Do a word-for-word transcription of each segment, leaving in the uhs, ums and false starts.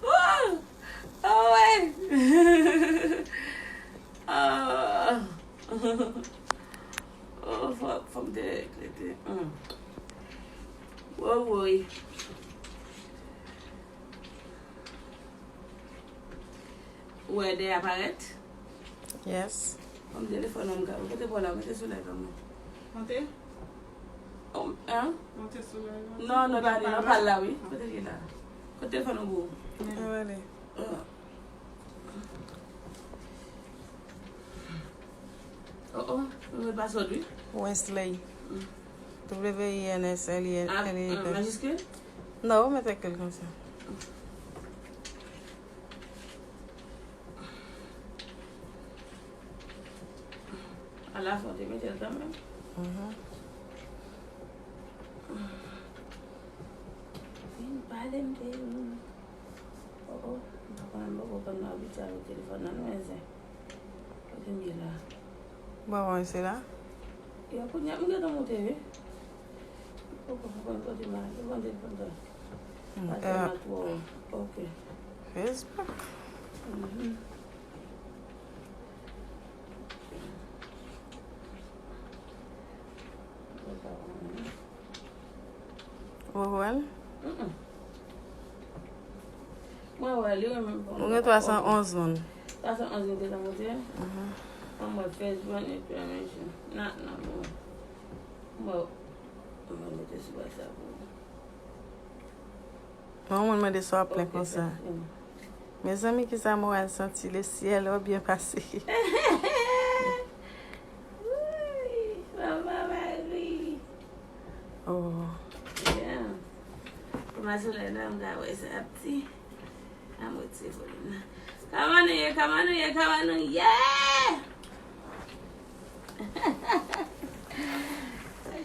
Woo! Oh, wè. Ah. Oh, fò, fò m te rete. Hmm. Woy, woy. Ou wè de a parèt? Yes. Ban m telefòn nan m ka. Kote pa w la? Mete sou live la, mwen. Monte? Oh, hein? Monte sou live la. Non, non, pa li, non, pa l la, wi. Kote li la? Kote telefòn nan pou ou? Mwen ale. Ah. Oh, oh, mwen pa sot, wi. Wensley. Mm. W I N S L E Y. Ah, ah, majiskil? Non, ou mete kèl konsa. Ala fò te mete l kanmenm. Mhm. Vin pale m de ou. Oh, oh, m pa konnen m poko konn nan abitye avèk telefòn nan, non, men zen. Kote m ye la? Bon, bon, se la? Yo, kounye a, m gentan monte, wi. M poko konn kote m al. Yo, konn telefòn sa. Hmm, pa tèlman twò. Ok. Facebook. Mhm. Ou wè l? Mm-mm. Mwen wè li, wi, men bon. Ou gen twa san onz moun. Twa san onz moun te nan monte? Mhm. Mwen wè Facebook, nan, nan, bon. Mwen, mwen mete sou WhatsApp ou. Yon moun mande si w ap plen konsa. Mezanmi, kisa moral santi, le ciel o byen pase. Wi, manman Mari. Oh. Yeah. Kòman solèy la, m ka wè sa ap ti. An m retire volim nan. Kòman nou ye? Kòman nou ye? Kòman nou ye?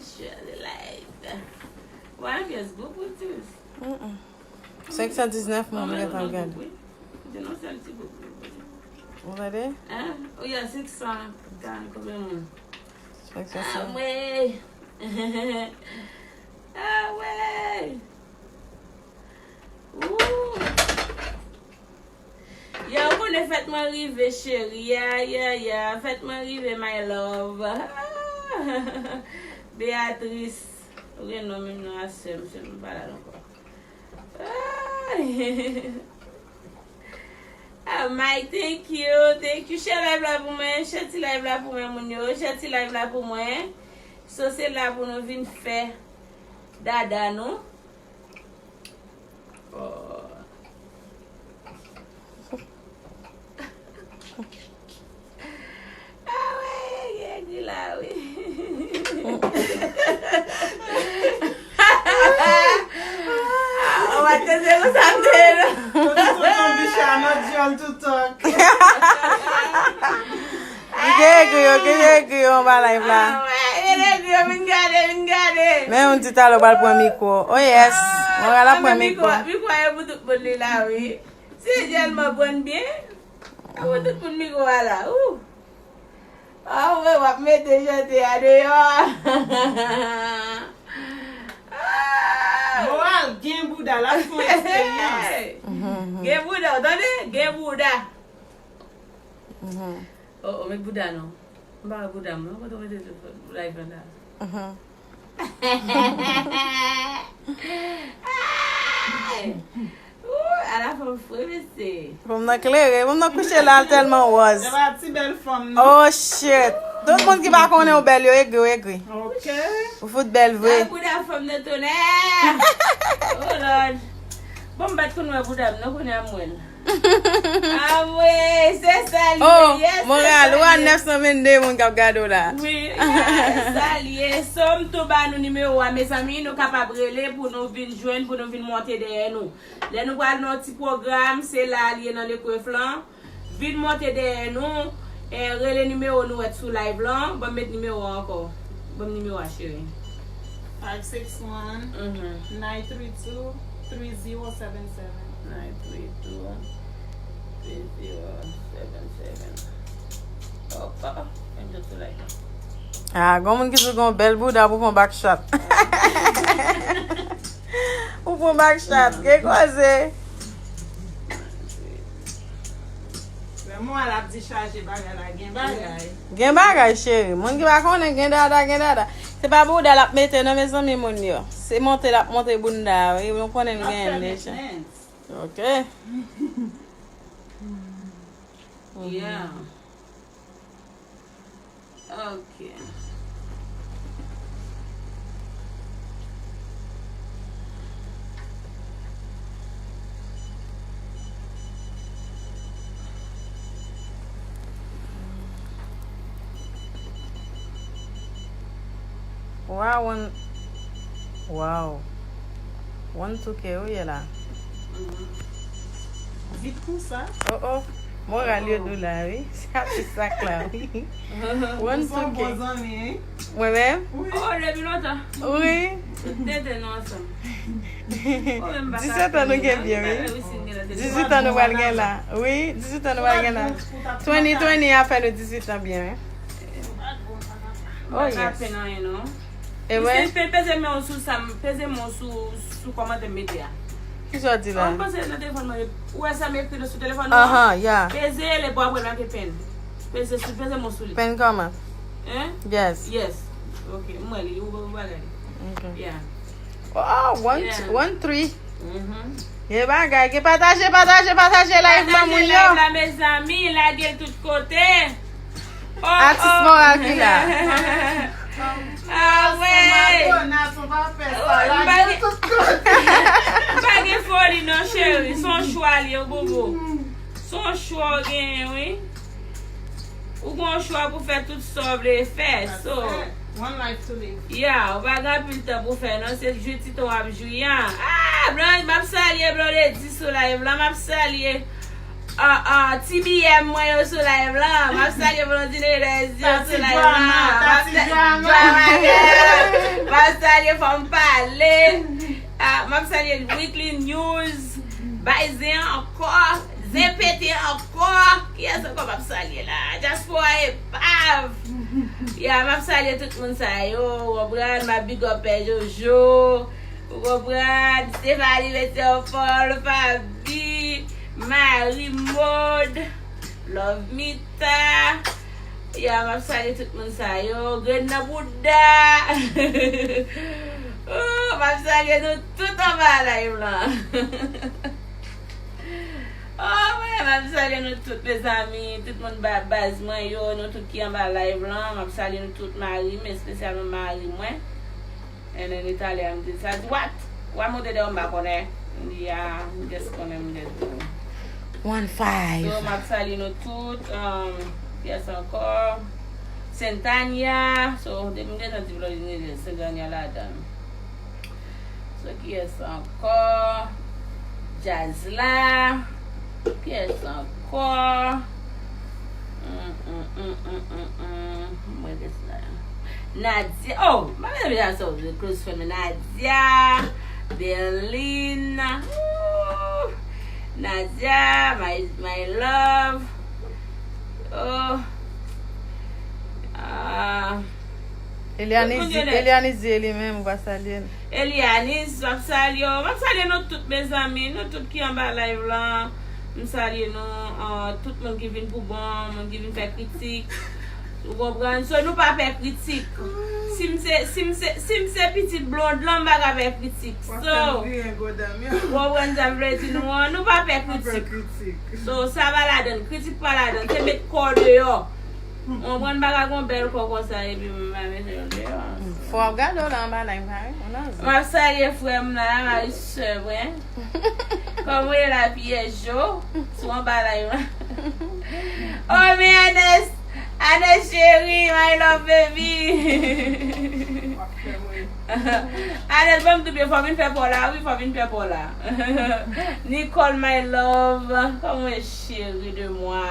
Share the light. Wè anbyans gwo pou di. Mm-mm. Senk san diznèf moun gentan ap gade. Di nou sèl ti gwo pou. Ou gade? Hein? Oh yeah, senk san. Gade konbyen moun? Senk san. Ah, wi. Ah, wi. Ooh. Ya, ou konnen fèt mwen rive, cheri. Ya, ya, ya. Fèt mwen rive, my love. Beatrice. Ou gen non menm non a sè m, sè m pa la ankò. Ay. Ah, Mike, thank you. Thank you. Share live la pou mwen. Share ti live la pou mwen, moun yo. Share ti live la pou mwen. So, se la pou nou vin fè dada nou. Oh. Ah, wi, gen egri la, wi. Ou pa t panse konsa m te ye, non. Tout, tout, tout, bicha, nan dyòl, tout, tout. Ki te ekri yo, ki te ekri yo anba live la? Ah, wè, ki te ekri yo, vin gade, vin gade. Men yon ti talè w pral pran mikwo. Oh yes, Moral ap pran mikwo. Mikwo a yo pou tout moun li la, wi. Si Djèlman pran byen, a pou tout moun mikwo a la. Ou. Ah, wè, w ap mete chante a deyò. Ah. Moral gen bouda, l ap fè yon eksperyans. Gen bouda, w tande? Gen bouda. Mhm. Oh, oh, met bouda non. M pa wè bouda m non. Kote w mete live la? Mhm. Ay! Ooh, ala fanm fre, mesye. Fanm nan klere, fanm nan kouche la, l tèlman wòz. Se pa ti bèl fanm non. Oh shit. Tout moun ki pa konnen w bèl, yo egri, yo egri. Ok. Ou fout bèl vre. Gade bouda fanm nan tonè. Oh Lord. Bon, m pa t konn wè bouda m non, kounye a m wè l. Anmwey, se sa l ye. Oh, yes, se Moral, sa ou a l ye. Nèf san vennde moun k ap gade w la. Wi, yes, se sa l ye. So, m tou ba nou nimewo a, mezanmi, nou kapab rele pou nou vin jwenn, pou nou vin monte dèyè nou. Lè nou pral nan yon ti pwogram, se la l ye nan lekref lan. Vin monte dèyè nou, eh, rele nimewo nou wè t sou live lan. Ban m met nimewo a ankò. Ban m nimewo a, cheri. Five six one, nine three two, three zero seven seven. Nine three two, three zero seven seven. Oh, oh, oh. Menm jan sou live lan. Ah, gon moun ki di gon bèl bouda pou fè yon back shot. Ou pran bak chat, gen koze. Lè mwen al ap di chaje bagay la, gen bagay. Gen bagay, cheri. Moun ki pa konnen, gen dada, gen dada. Se pa bouda l ap mete, non, mezanmi, moun yo. Se monte l ap monte bounda, wi. Nou konnen l genyen deja. Ok. Yeah. Ok. Wow, one, wow. One two K, ou ye la? Vit konsa? Oh, oh. Moral yo dou la, wi. Se atis sak la, wi. One two K. Mwen menm? Oh, depi lontan. Wi. Tete nou ansanm. Disèt an nou gen byen, wi. Disèt an nou pral gen la. Wi, disèt an nou pral gen la. Twenty twenty a fè nou disèt an byen, wi. Oh, yes. E wè? Peze men w sou sa, peze men w sou, sou kòmantè m mete a. Kisa w di la? Ou panse nan telefòn mwen, ou wè sa m ekri sou telefòn mwen? Ahan, ya. Peze l epi w ap wè l make pen. Peze sou, peze men w sou li. Pen kòman? Hein? Yes. Yes. Ok, m wè li, ou, ou bagay. Ok. Yeah. Oh, one, yeah. One three. Mhm. Gen bagay, gen pataje, pataje, pataje live la, moun yo. Pataje live la, mezanmi, lage l tout kote. Oh, atis moral ki la. Ah, wi. Madonna, son pa fè sa. Lage l tout kote. M pa gen foli non, cheri. Se yon chwa li ye, bobo. Se yon chwa w genyen, wi. Ou gen yon chwa pou fè tout sa w vle fè. So, one life to live. Yeah, ou pa gen anpil tan pou fè non, se jwi ti tan w ap jwi an. Ah, Blan, m ap salye Blondedy sou live lan, m ap salye, ah, ah, T B M mwen yo sou live lan, m ap salye Blondine Lez yo sou live lan, m ap sa-, Drama Girl, m ap salye Fanm Pale, ah, m ap salye Weekly News, bay zen ankò, zen pete ankò. Kiyès ankò m ap salye la? Dyaspora epav. Ya, m ap salye tout moun sa yo. Ou konprann? M ap big up Pè Jojo. Ou konprann? Stephanie Metropole, Fabi, Marie Maude, Love Mita. Ya, m ap salye tout moun sa yo. Grenn nan bouda. Oh, m ap salye nou tout anba live lan. Oh, mwen, m ap salye nou tout, mezanmi. Tout moun ba-, baz mwen yo, nou tout ki anba live lan. M ap salye nou tout, mari m, espesyalman mari mwen. And then Italia, m di, sa di, what? Wa monte dèyè, m pa konnen. M di, ah, m just konnen, m just di. One five. So, m ap salye nou tout. Um, kiyès ankò? Sentania. So, depi m gentan di Blondine, Sentania ladan. So, kiyès ankò? Djaz la. Kiyès ankò? Mm, mm, mm. Mwen gen sa. Nadia. Oh, mwen menm sa, close friend mwen. Nadia. Berlin. Ooh. Nadia, my, my love. Oh. Ah. Elianis di, Elianis di e li menm, ou pa salye l. Elianis, m ap salye w. M ap salye nou tout, mezanmi. Nou tout ki anba live lan. M salye nou, ah, tout moun ki vin pou bon, moun ki vin fè kritik. Ou konprann? So, nou pa pè kritik. Si m se, si m se, si m se pitit blond lan, m pa ka pè kritik. So, ou konprann sa m vle di nou an? Nou pa pè kritik. So, sa pa ladan l. Kritik pa ladan l. Se met kò deyò. Ou konprann, m pa ka gon bèl kò konsa epi m pa mete yo deyò. Fò w ap gade w la anba la, m pa wè, ou nan zen. M ap salye frè m la, mari sè mwen. Kòman w ye la, Pierre Jo? Sou anba la, yo. Oh, men Ernest, Ernest cheri, my love baby. Ernest, ban m tou byen, fò vin fè pa w la, wi, fò vin fè pa w la. Nicole, my love, kòman w ye, chérie de moi?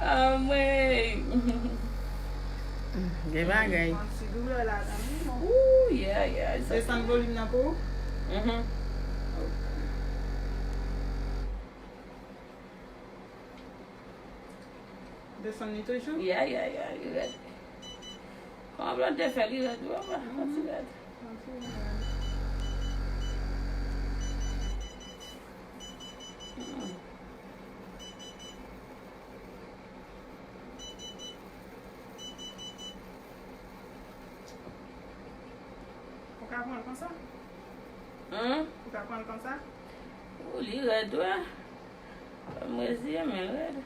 Ah, mwen. Gen bagay. Yon ti doulè ladan wi, non? Ooh, yeah, yeah, it's okay. Desann volim nan pou ou? Mhm. Desann li toujou? Yeah, yeah, yeah, you ready? An blan te fè li rèd, wi, an ti rèd. Ou ka pran l konsa? Hum? Ou ka pran l konsa? Ou li rèd, wi. Mwen reziye, men rèd.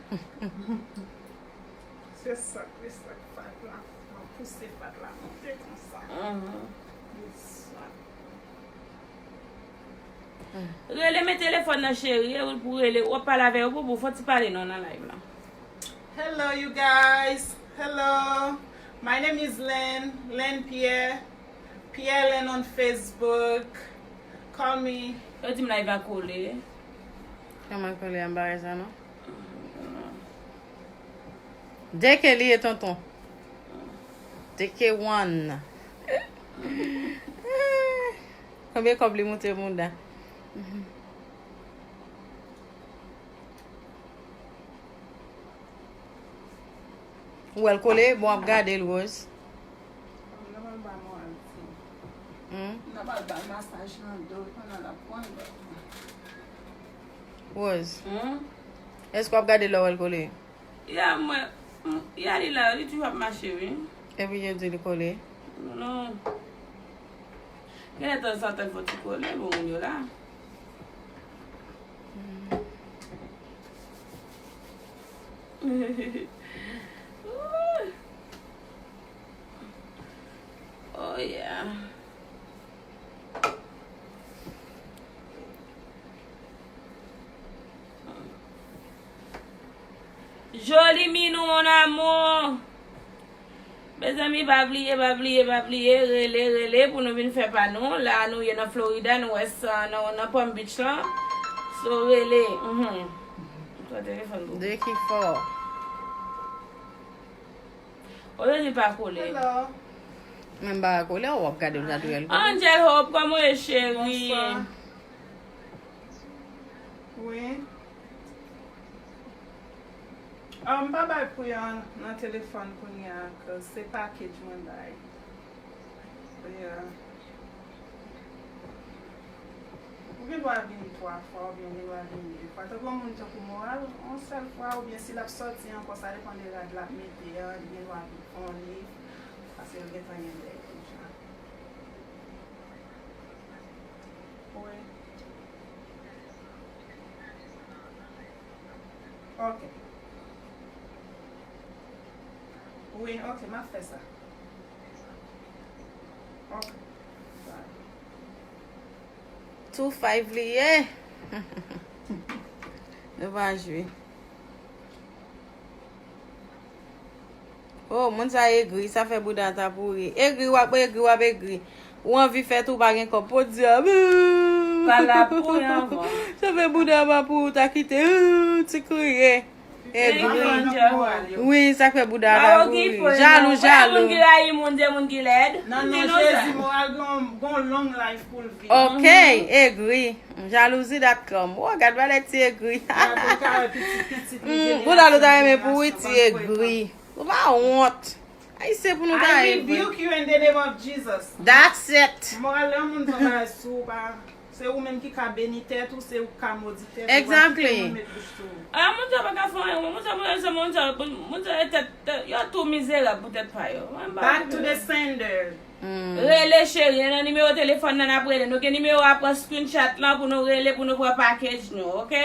Se sa k, se sa k fat la. Mwen pouse fat la monte konsa. Mhm. Rele, men telefòn nan, cheri, e pou rele, w ap pale avè yo, pou, pou, fò ti pale non nan live la. Hello, you guys. Hello. My name is Len, Len Pierre. Pierre Len on Facebook. Call me. Yo di m live a kole. Kòman kole a, m pa wè sa non. Deke li ye, tonton. Deke one. Konbyen kòb li moute mouda? Ou wè l kole? Bon, ap gade l, Rose. N ap al ba moral ti. Hmm? N ap al ba l masaj nan do pandan l ap pran dòt. Rose. Hmm? Èske w ap gade lè w wè l kole? Ya, mwen, m, ya li la, li toujou ap mache, wi. Epi yo di li kole? Non. Genlè tanzantan fò ti kole, bon, moun yo la. Oh, yeah. Joli minou, mon amour. Mezanmi, pa bliye, pa bliye, pa bliye, rele, rele pou nou vin fè pa nou. La, nou ye nan Florida, nou wè sa nan, nan Palm Beach lan. So, rele. Mhm. Pran telefòn pou. De ki fò? Ou te di pa kole. Hello. Men m pa kole, w ap gade m gade l. Angel Hope, kòman w ye, cheri? Bonsoir. Wi. Ah, m pa bay pri an nan telefòn kounye a, cause se package mwen bay. Yeah. Ou gen dwa vini twa fwa, oubyen ou gen dwa vini de fwa. Tankou yon moun tankou Moral, yon sèl fwa, oubyen si l ap sòti ankò, sa depann de rad l ap mete a, li gen dwa vin fè yon liv, paske l gentan gen dèy deja. Wi. Ok. Wi, ok, m ap fè sa. Ok. Bye. Two five li ye. Nou pa jwe. Oh, moun sa egri, sa fè bouda ta pouri. Egri, w ap egri, w ap egri. Ou anvi fè tou, pa gen kòb. Podyab. Pa la pou y anvan. Sa fè bouda pa pouri, ta kite. Ti kriye. Egri. Wi, sa fè bouda pa pouri. Jalou, jalou. Moun ki rayi moun, se moun ki lèd. Nan non Jezi, Moral gon, gon long life pou l viv. Ok, egri. Jalouzi dot com. Oh, gad valè ti egri. Hmm, bouda nou ta renmen pou wi ti egri. Ou pa wont. Ayisyen pou nou ta egri. I rebuke you in the name of Jesus. That's it. Moral lè yon moun fè bagay sou ou pa, se ou menm ki ka beni tèt ou, se ou ki ka modi tèt ou, pa kite moun met bouch sou ou. Ah, moun sa pa ka fè anyen, moun sa, moun sa, moun sa, moun sa, tèt, tèt, yo tou mizerab pou tèt pa yo. Mwen pa Back to the sender. Hmm. Rele cheri, nan nimewo telefòn nan n ap rele. Nou gen nimewo a, pran screenshot lan pou nou rele, pou nou pran package nou, ok?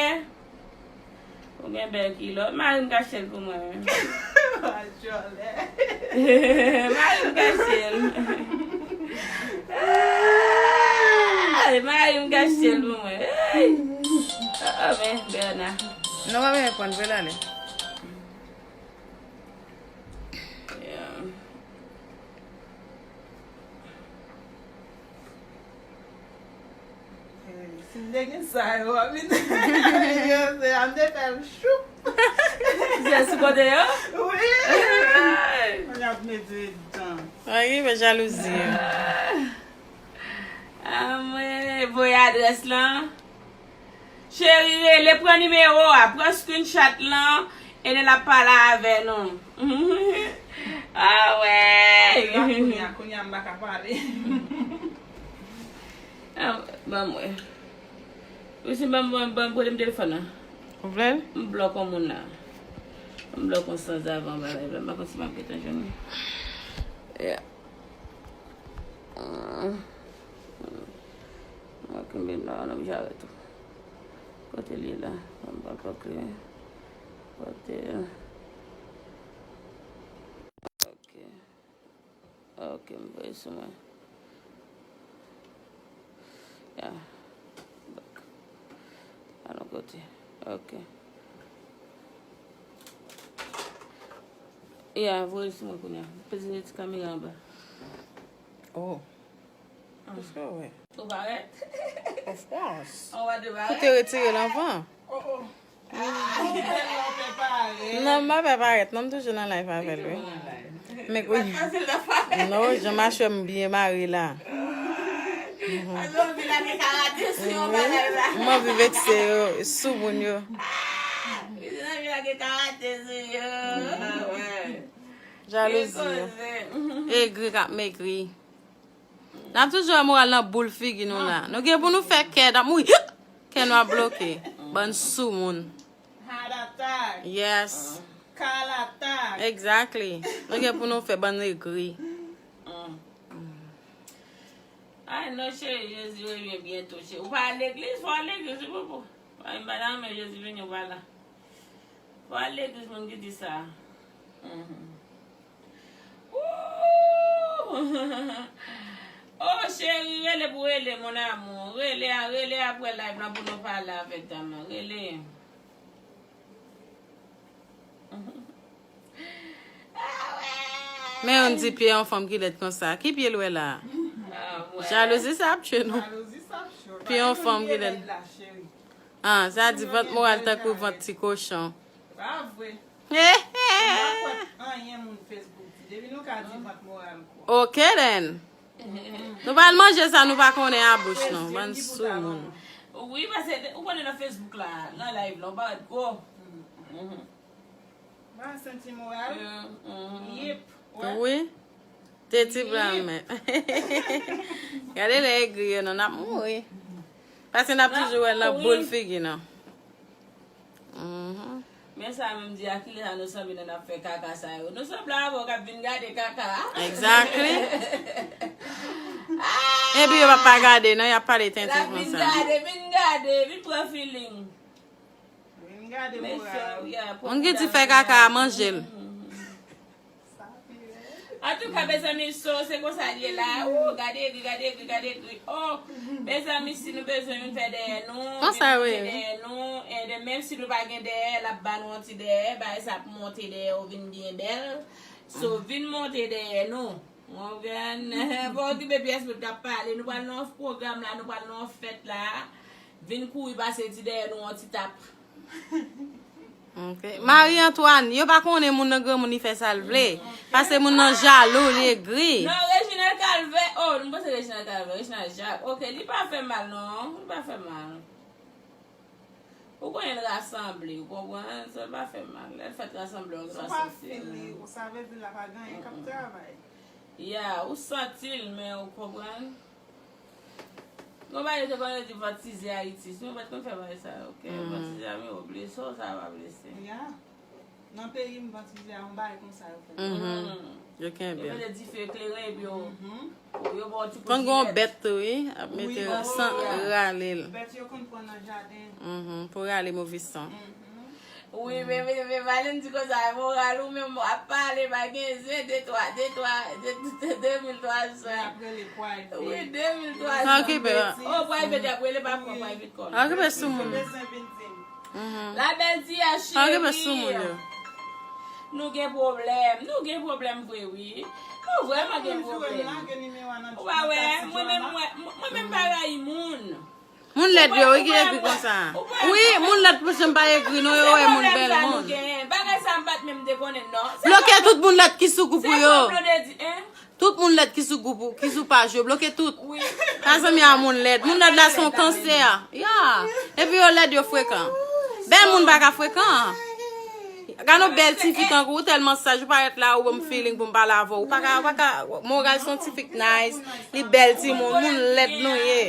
Ou gen bèl kilòt. Mari m ka achte l pou mwen. Mari m ka achte l. Ay, mari m ka achte l pou mwen. Ay. Oh, oh, men, Bèna. Non, pa bezwen pran, vre l ale. Yeah. Si m te gen sa yo, m te fè l choup. Zye sou kote yo? Wi. Mwen ap mete dan. Ay, men jalouzi yo. Ah, mwen voye adrès lan. Cheri, rele, pran nimewo a, pran screenshot lan, e l ap pale avè nou. Ah, wè. Kounye a m pa ka pale. Ah, ban mwen. Wi, si ban mwen, ban mwen telefòn nan. Ou vle l? M blòk yon moun la. M blòk yon sanzavan bagay la. M pa konn si m ap gentan jwenn li. Yeah. Ah. Mwen kenbe la, n ap jare tou. Kote li la? M pa kote. Kote. Ok. Ok, m voye sou mwen. Ya. Bak. Alon kote. Ok. Ya, voye sou mwen kounye a. Peze ti kamera anba. Oh. Èske w wè? Ou parèt? Of course. Ou pa te parèt? Ou te retire l anvan. Oh, oh. Ah, ou bèl la, ou fè parèt. Non, m pa fè parèt. Non, m toujou nan live avè l, wi. Ou toujou nan live. Men ou pa t panse l t ap parèt. Non, jan m mache m byen mare la. Paske ou anvi lage karate sou yo bagay la. M anvi vekse yo, sou moun yo. Ou anvi lage karate sou yo. Ah, wè. Jalouzi yo. Egri k ap megri. N ap toujou wè moral nan boul figi nou la. Nou gen pou nou fè kè, n ap mouri. Kè nou ap bloke. Bann soumoun. Heart attack. Yes. Kal atak. Exactly. Nou gen pou nou fè bann egri. Ay non, cheri, Jezi revyen byento, cheri. Ou pa al legliz? Fò w al legliz, wi, popo. Ay, m pa ta renmen Jezi vini, ou pa la. Fò w al legliz, moun ki di sa. Mhm. Ooh! Oh, cheri, rele pou rele, mon amour. Rele a, rele apre live la pou nou pale avèk dam nan. Rele. Men youn di pye yon fanm ki lèd konsa. Ki pye l wè la? Ah, wè. Jalouzi sa ap tye nou. Jalouzi sa ap tye w. Pye yon fanm ki lèd. Ah, sa di vant moral tankou vant ti kochon. Pa vre. Mwen pa kwè anyen moun Facebook di. Depi nou ka di vant moral kwa. Ok then. Nou pral manje sa nou pa konnen a bouch nou. Bann soumoun. Wi, paske ou konnen nan Facebook la, nan live la, ou parèt gwo. Mhm. Ba senti moral. Yep. Wi. Te ti pral men. Gade lè egri yo non, n ap mouri. Paske n ap toujou wè nan boul figi nou. Mhm. Men sa menm di a kilè sa nou sanble nan n ap fè kaka sa yo. Nou sanble avè w k ap vin gade kaka. Exactly. Epi yo pa pa gade non, y ap pale tenten konsa. Vin gade, vin gade, vin pran feeling. Vin gade moral. Moun ki di fè kaka a manje l. Antouka, mezanmi, so, se konsa l ye la. Ou, gade egri, gade egri, gade egri. Oh, mezanmi, si nou bezwen vin fè dèyè nou, vin monte dèyè nou. E de menm si nou pa gen dèyè, l ap ba nou yon ti dèyè. Bagay sa ap monte dèyè ou vin byen bèl. So, vin monte dèyè nou. Mwen gen, pa okipe pyès moun k ap pale. Nou pral nan yon pwogram la, nou pral nan yon fèt la. Vin kouri pase ti dèyè nou yon ti tap. Ok. Marie Antoine, yo pa konnen moun nan granmoun li fè sa l vle. Paske moun nan jalou, li egri. Non, Reginald Calvert. Oh, nou panse Reginald Calvert, Reginald Jacques. Ok, li pa fè mal non, li pa fè mal. Ou konnen l rasanble, ou konprann? Sa pa fè mal. Lè l fèt rasanble, ou pa santi l. Ou pa feel li, sa vle di l la pa gen anyen k ap travay. Ya, ou santi l, men ou konprann? Gon bagay yo te konn di vantize Ayiti. Si nou pa t konn fè bagay sa yo, ok? Vantize a, men yo blese w, sa pa blese. Ya. Nan peyi m, vantize a, yon bagay konsa yo fè. Mhm. Yo kenbe. Yo mete dife kleren epi yo, yo ba w ti kou jilèt. Konn gen yon bèt tou, wi, ap mete san rale l. Bèt yo konn pran nan jaden. Mhm, pou rale move san. Wi, men, men, men, Valen di konsa, moral ou menm ap pale, pa gen zen, de twa, de twa, de, de, de mil twa san. Wi, de mil twa san. Sa okipe. Oh, private, y ap rele pa pran private call. Okipe sou moun. Mhm. La bèl di a cheri. Nou gen pwoblèm. Nou gen pwoblèm vre, wi. Nou vrèman gen pwoblèm. Ou pa wè, mwen menm, mwen, mwen menm pa rayi moun. Moun lèd yo, wi, ki egri konsa. Wi, moun lèd pou janm pa egri, non, yo wè moun bèl moun. Bagay sa m pa t menm te konnen, non. Bloke tout moun lèd ki sou gwoup ou yo. Tout moun lèd ki sou gwoup ou, ki sou paj yo, bloke tout. Pa zanmi a moun lèd. Moun lèd la se yon kansè. Ya. Epi yo lèd, yo frekan. Bèl moun pa ka frekan. Gade yon bèl tifi tankou ou, tèlman saj, ou parèt la, ou ban m feeling pou m pale avè w. Ou pa ka, ou pa ka, moral syantifik nice, li bèl timoun, moun lèd nou ye.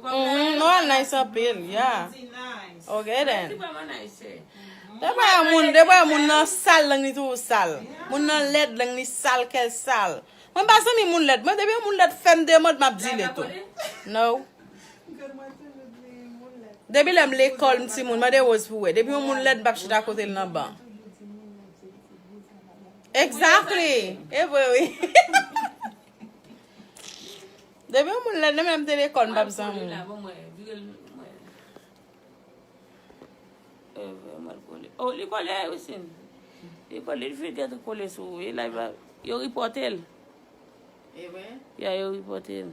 Mhm, nou al nice anpil, yeah. Ok then. Depwa moun, depwa moun nan sal lang li toujou sal. Moun nan lèd lang li sal, kè l sal. Mwen pa zanmi moun lèd. Mwen depi yon moun lèd fè m demande m ap dile tou. No. Depi lè m lekòl m timoun, mande Rose pou wè. Depi yon moun lèd m p ap chita kote l nan ban. Exactly. E vre wi. Depi yon moun lèd, menm lè m te lekòl m p ap zanmi. Oh, li kole, wi, sin. Li kole, li fin gentan kole sou ou. E la, yo ripòte l. E vre? Ya, yo ripòte l.